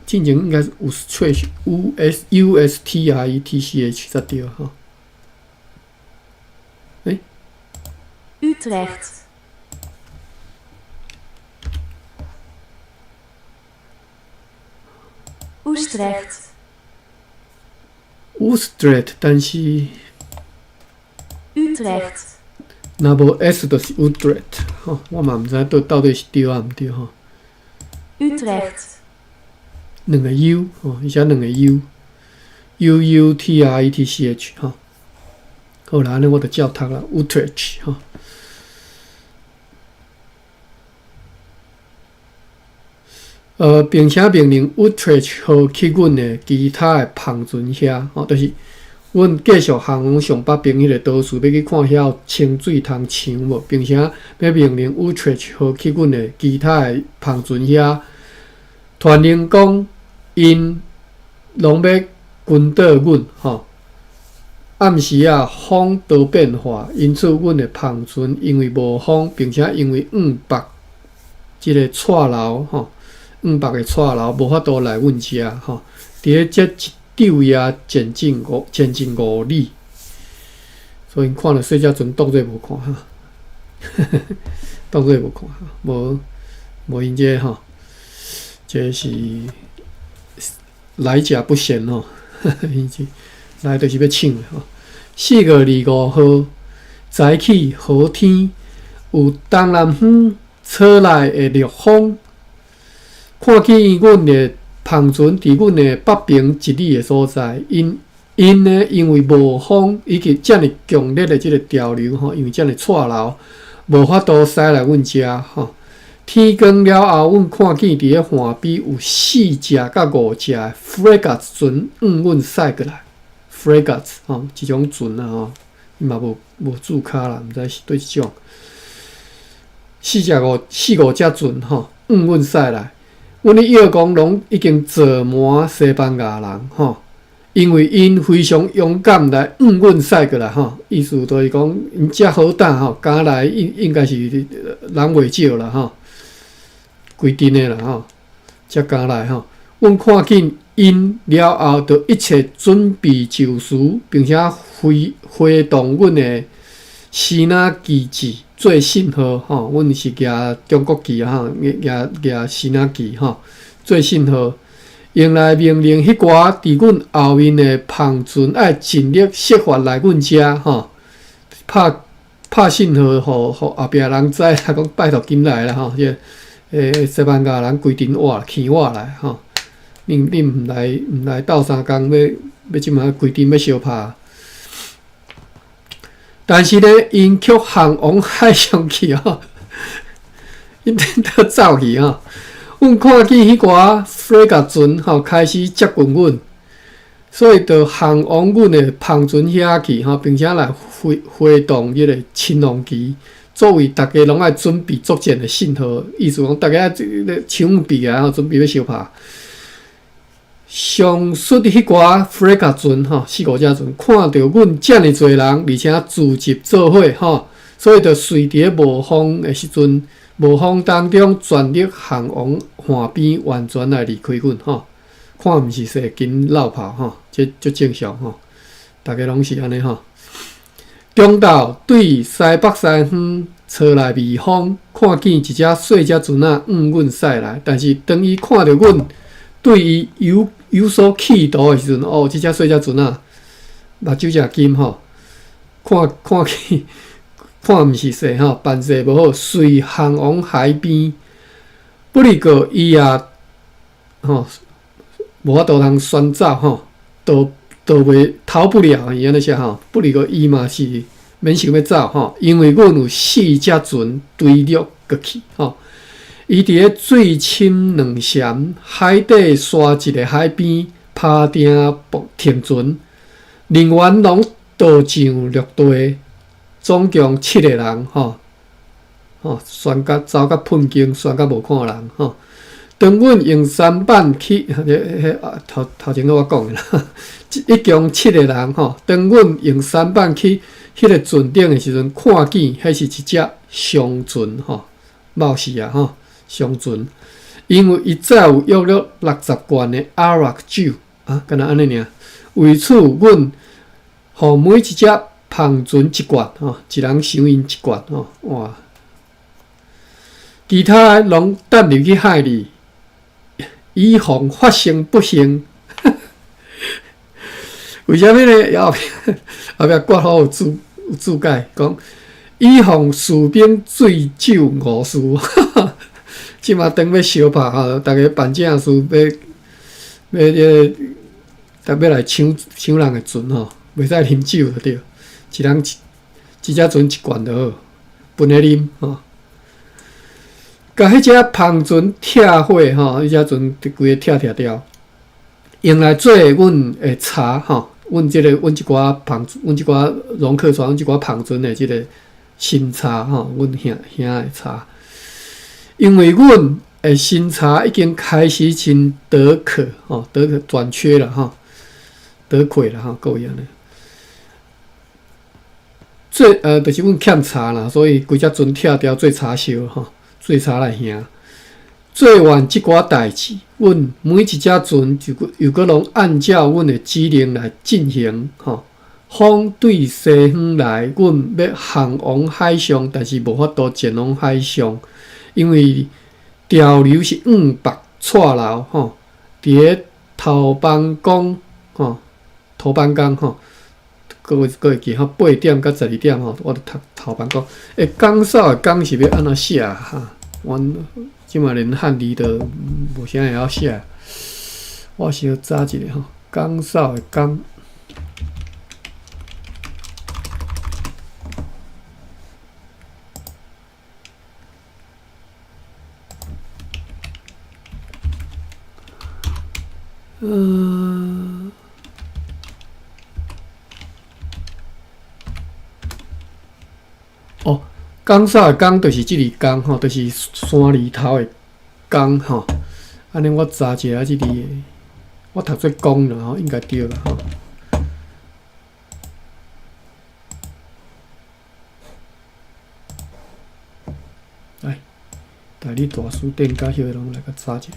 進前應該是 Utrecht U S U S T R E T C H 才對吼。欸 Utrecht. Oestrecht. Utrecht，但是 Utrecht. 若無 S 就是 Utrecht 吼，我嘛毋知到到底是對抑毋對吼。 Utrecht. 兩個 U 吼，伊寫兩個 U，U U T R E T C H 吼。好啦，按呢我就照讀啦，Utrecht 吼。並且命令 Utrecht 號去阮的其他的帆船遐，吼，就是阮繼續航往上北邊彼個島嶼，欲去看遐有清水通搶無，並且欲命令 Utrecht 號去阮的其他的帆船遐，傳令講𪜶攏欲跟倒阮，吼。暗時仔風多變化，因此阮的帆船因為無風，並且因為向北這个掣流，吼，向北的掣流無法度來阮遮，吼。佇咧這一晝夜前進5里，所以看著細隻船當做無看哈，當做無看，無無𪜶這個吼，這是來者不善吼，𪜶這來就是欲搶的吼。4月25號早起好天，有東南方吹來的烈風，看見阮的帆船佇阮的北邊一里的所在，𪜶𪜶呢，因為無風以及遮爾強烈的這个潮流吼，因為遮爾掣流，無法度駛來阮遮吼。天光了後，阮看見佇咧岸邊有四隻佮五隻 frigate 船向阮駛過來。frigate 吼，一種船啊吼，伊嘛無無註跤啦，毋知是佗一種。四隻五四五隻船吼，向阮駛來。阮咧臆講攏已經坐滿西班牙人吼，因為𪜶非常勇敢來向阮駛過來吼，意思就是講𪜶遮好膽吼，敢來應應該是人袂少啦吼，規陣的啦吼，才敢來吼。阮看見𪜶了後，就一切準備就緒，並且揮揮動阮的支那旗幟做信號吼，阮是舉中國旗啊吼，舉舉支那旗吼做信號，用來命令彼寡佇阮後面的帆船愛盡力設法來阮遮吼，拍拍信號，予予後壁人知，講拜託緊來啦吼，這個西班牙人規陣倚牽倚來吼。恁恁毋來毋來鬥相共，欲欲這馬規陣欲相拍。但是呢，𪜶卻航往海上去吼，𪜶顛倒走去吼。阮看見彼寡 frigate 船吼開始接近阮，所以就航往阮的帆船遐去吼，並且來揮揮動彼個親王旗，作為逐家攏愛準備作戰的信號。意思講，逐家愛槍備啊，準備欲相拍。上述彼寡 frigate 船吼，四五隻船，看著阮遮爾濟人，而且聚集做伙吼，所以就隨佇咧無風的時陣，無風當中全力航往岸邊，完全來離開阮吼。看毋是說緊落跑吼，這足正常吼，逐家攏是按呢吼。中晝對西北西方吹來微風，看見一隻細隻船仔向阮駛來，但是當伊看著阮對伊有有所企圖的時陣，哦，這隻細隻船仔，目睭誠金吼，看看見看毋是勢吼，辦勢無好，隨航往海邊。不過伊也吼無法度通選走吼，逃逃袂逃不了，伊按呢寫吼。不過伊嘛是免想欲走吼，因為阮有四隻船墜落過去吼。伊佇咧水深兩潾海底沙一个海邊拍碇泊停船，人員攏倒上陸地，總共七个人吼。吼，旋甲走甲噴經，旋甲無看人吼。當阮用舢板去，彼彼頭頭前我講的啦，一共七个人吼。當阮用舢板去彼个船頂的時陣，看見彼是一隻商船吼，冒死啊吼，商船。因為伊載有約略60罐的阿拉酒啊，敢若按呢爾。為此，阮予每一隻帆船一罐吼，一人賞𪜶一罐吼，哇！其他攏擲入去海裡，以防發生不幸。為啥物呢？後壁後壁括號有注有注解講，以防士兵醉酒誤事。這馬當欲相拍吼，逐家辦正事欲欲這個，欲來搶搶人的船吼，袂使啉酒就對，一人一一隻船一罐就好，分咧啉吼。共彼隻帆船拆火吼，彼隻船規个拆拆掉，用來做阮的柴吼，阮這个阮這寡帆，阮這寡戎克船，阮這寡帆船的這个新柴吼，阮兄兄的柴。因為阮的新柴已經開始真短缺吼，短缺短缺啦吼，短缺啦吼，各位按呢。做就是阮欠柴啦，所以規隻船拆掉做柴燒吼。做柴來燃，做完這寡代誌，阮每一隻船就又閣攏按照阮的指令來進行。吼，風對西方來，阮欲航往海上，但是無法度前往海上，因為潮流是往北掣流。吼，佇咧頭班港，吼，頭班港，吼，各位各會記吼，8點到12點吼，我佇讀頭班港。欸，港掃的港是欲按怎寫哈？阮這馬連漢字都無啥會曉寫，我小查一下吼，港掃的港。嗯。哦。江掃的江就是這个江吼，就是山裡頭的江吼。按呢我查一下這个，我讀做江啦吼，應該對啦吼。來，台語大辭典佮彼个攏來共查一下。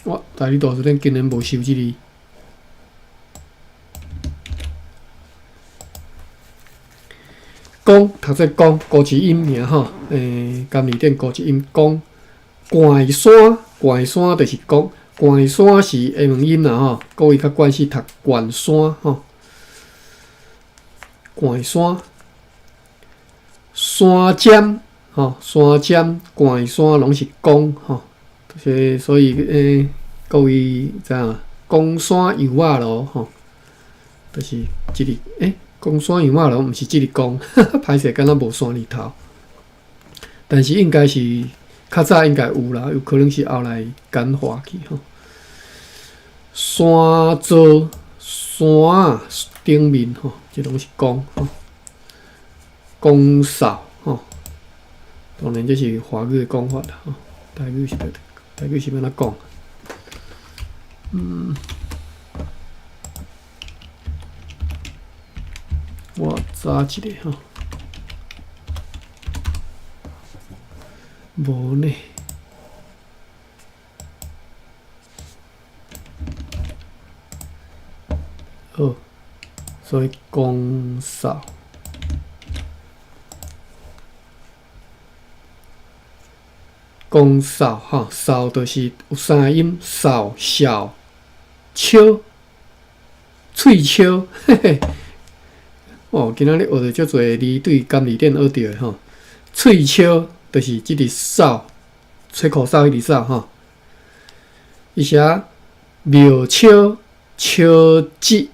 我台語大辭典竟然無收這个。江讀做江，高一音爾吼，欸，甘字典高一音江，關山，關山就是講，關山是下門音啦吼，各位較慣勢讀關山吼，關山，山尖吼，山尖，關山攏是江吼，就是所以欸，各位知影江山油仔路吼，就是這個欸。江山油仔路毋是這个江，歹勢，敢若無山字頭，但是應該是較早應該有啦，有可能是後來簡化去吼。山座山頂面吼，這攏是江吼。江掃吼，當然這是華語的講法啦吼，台語是台語是欲按怎講？嗯。我查一下吼，無呢。好，所以江掃，江掃吼，掃就是有三个音，掃、笑、笑、喙笑，嘿嘿。哦，今仔日學著足濟字對監字典學著的吼。喙笑就是這个掃，吹口哨彼个掃吼。伊寫妙笑、笑舌、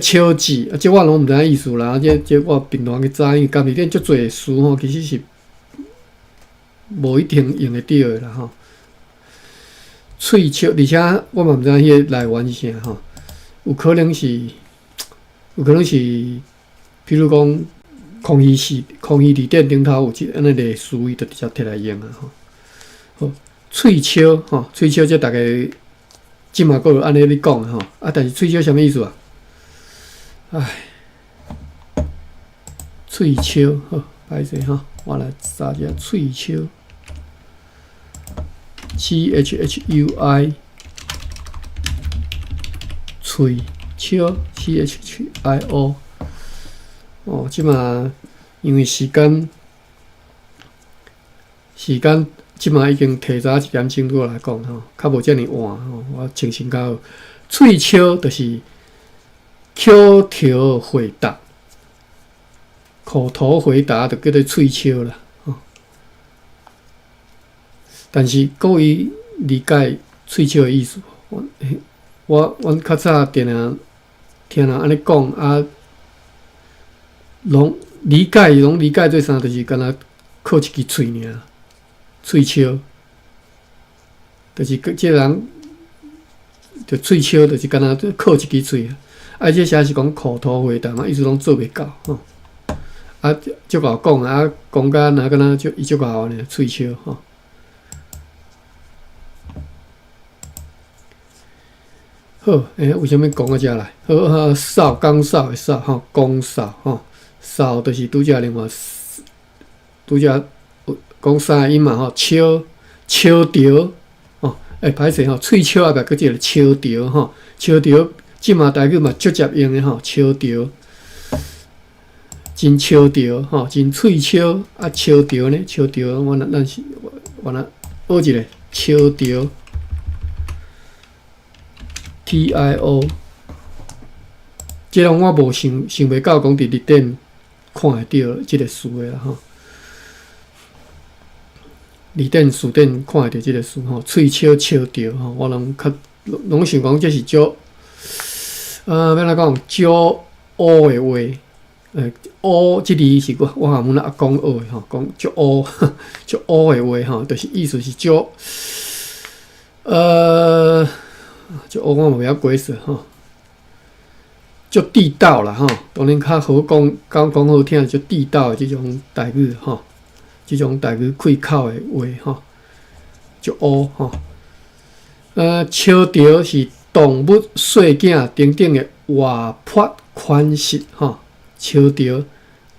笑舌，啊，這我攏毋知影意思啦。這我平常去知，因為監字典足濟詞吼，其實是無一定用會著的啦吼。喙笑，而且我嘛毋知影彼个來源是啥吼，有可能是，比如講，康熙字典頂頭有這按呢例詞，伊就直接摕來用啊吼。好，喙笑吼，喙笑這逐家這馬閣有按呢咧講吼，啊，但是喙笑啥物意思啊？唉，喙笑好，歹勢吼，我來查一下喙笑，CHHUI，喙笑 CHHIO。哦，這馬因為時間這馬已經提早一點鐘過來講吼，較無遮爾晚吼，我精神較好。喙笑就是口頭回答，口頭回答就叫做喙笑啦。吼，但是各位理解喙笑的意思無？我阮較早定定聽人按呢講啊。攏理解做啥？就是敢若靠一支喙爾，喙笑，就是這個人就喙笑，就是敢若靠一支喙。啊，這寫是講口頭回答嘛，意思攏做袂到吼。啊，足𠢕講啊，講甲若敢若就伊足𠢕按呢，喙笑吼。好，為啥物講到遮來？好好，掃講掃的掃吼，講掃吼。掃就是拄才另外，拄才講三個音嘛吼，笑笑著哦，歹勢吼，喙笑後壁閣一個笑著吼，笑著這馬台語嘛足捷用的吼，笑著，真笑著吼，真喙笑啊，笑著呢，笑著，我咱是我來學一下笑著，TIO，這攏我無想想袂到講佇字典看會著這個詞的啦吼，字典辭典看會著這個詞吼，喙笑笑著吼，我攏較攏想講這是足，欲按怎講，足烏的話，烏這字是我含阮阿公學的吼，講足烏足烏的話吼，就是意思是足，足烏我嘛袂曉解釋吼。足地道啦吼，當然較好講，講講好聽，足地道的這種台語吼，這種台語開口的話吼，足烏吼。笑著是動物細囝等等的活潑款式吼，笑著，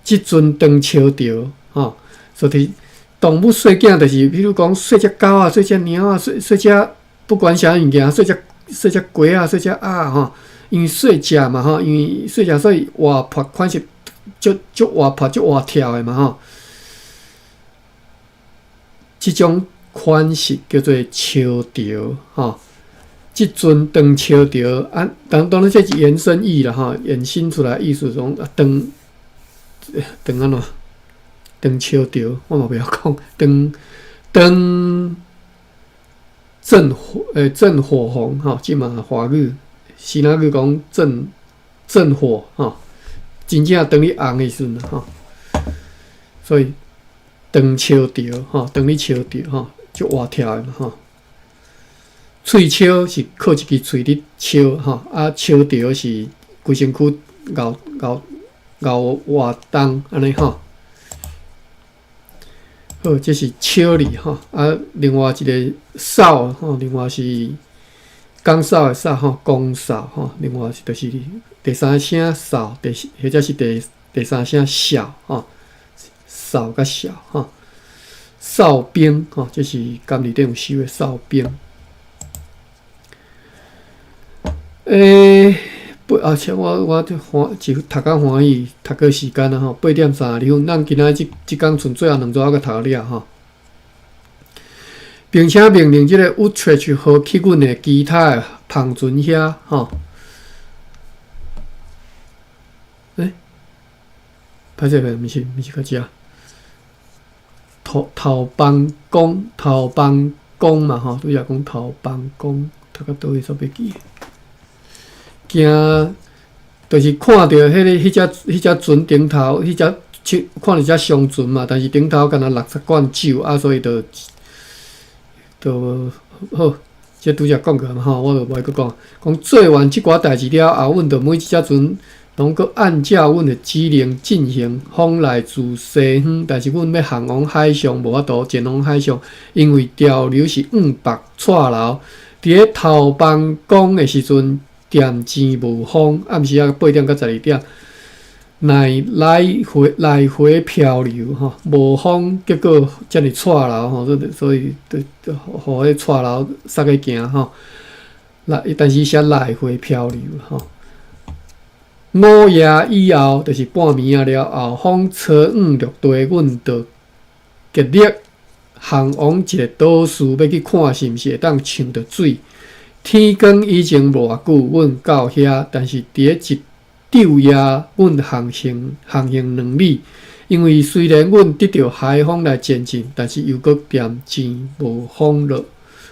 這陣當笑著吼，所以動物細囝就是，比如講細隻狗啊，細隻貓啊，細細隻不管啥物件，細隻細隻雞啊，細隻鴨吼。因為細隻嘛吼，因為細隻所以活潑款式足足活潑足活跳的嘛吼。這種款式叫做笑著吼。這陣當笑著啊，當然這是延伸義啦吼，延伸出來意思講啊，當當按怎？當笑著，我嘛袂曉講，當當正火正火紅吼，這嘛華語。是哪句講正正火吼，真正當你紅的時陣吼，所以當笑著吼，當你笑著吼，足活跳的嘛吼。喙笑是靠一支喙佇笑吼，啊笑著是規身軀𠢕𠢕𠢕活動按呢吼。好，這是笑字吼，啊另外一個掃吼，另外是。講掃的掃吼，講掃吼，另外是就是第三聲掃，第或者是第三聲笑吼，掃佮笑吼，哨兵吼，這是監字典有收的哨兵。八啊，像我就歡就讀較歡喜，讀個時間啊吼，8點32分，咱今仔這這工賰最後兩組猶閣讀了吼。並且命令這個 Utrecht 號客運的其他的帆船遐吼，欸，歹勢，毋是毋是較遮。頭頭班公，頭班公嘛吼，拄才講頭班公，讀到佗位煞袂記。驚，就是看著彼个彼隻彼隻船頂頭，彼隻看著隻商船嘛，但是頂頭敢若60罐酒啊，所以就就好。這拄才講過嘛吼，我就無愛閣講。講做完這寡代誌了後，阮就每一隻船攏閣按照阮的指令進行，風來自西方，但是阮欲航往海上無法度前往海上，因為潮流是向北掣流。佇咧頭班工的時陣，漸漸無風，暗時仔8點到12點，來來回來回漂流吼，無風，結果遮爾掣流吼，所以就就予彼掣流煞去行吼。來，但是寫來回漂流吼。午夜以後，就是半暝仔了後，風吹向陸地，阮就極力航往一个島嶼，欲去看是毋是會當搶著水。天光以前無偌久，阮到遐，但是佇咧一晝夜，阮航行航行2里，因為雖然阮得著海風來前進，但是又閣漸漸無風了，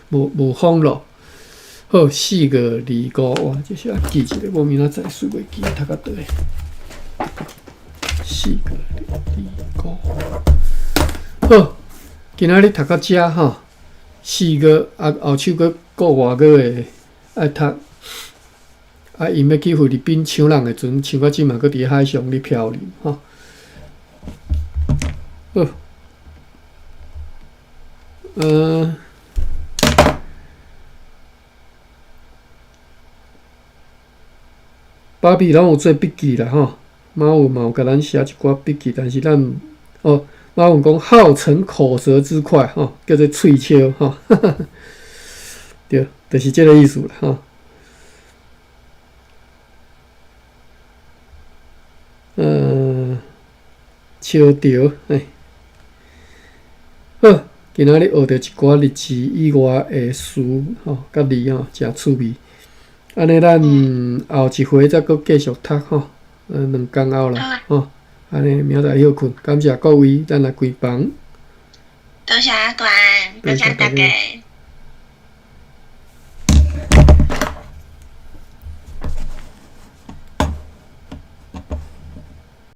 無無風了。好，4月25，哇，這是愛記一下，我明仔載隨袂記讀到佗位。4月25，好，今仔日讀到遮吼，四月啊後手閣個外月的愛讀，啊，𪜶欲去菲律賓搶人的船，搶到這嘛閣佇海上咧漂流吼。好，芭比攏有做筆記啦吼，馬文嘛有共咱寫一寡筆記，但是咱哦，馬文講號逞口舌之快吼，叫做喙捙吼，對，就是這个意思啦吼。笑著，嘿，好，今仔日學著一寡日字以外的詞吼，佮字吼，誠趣味。按呢，咱後一回再閣繼續讀吼，2工後啦，吼，按呢明仔載歇睏，感謝各位，咱來關房。多謝阿關，多謝大家。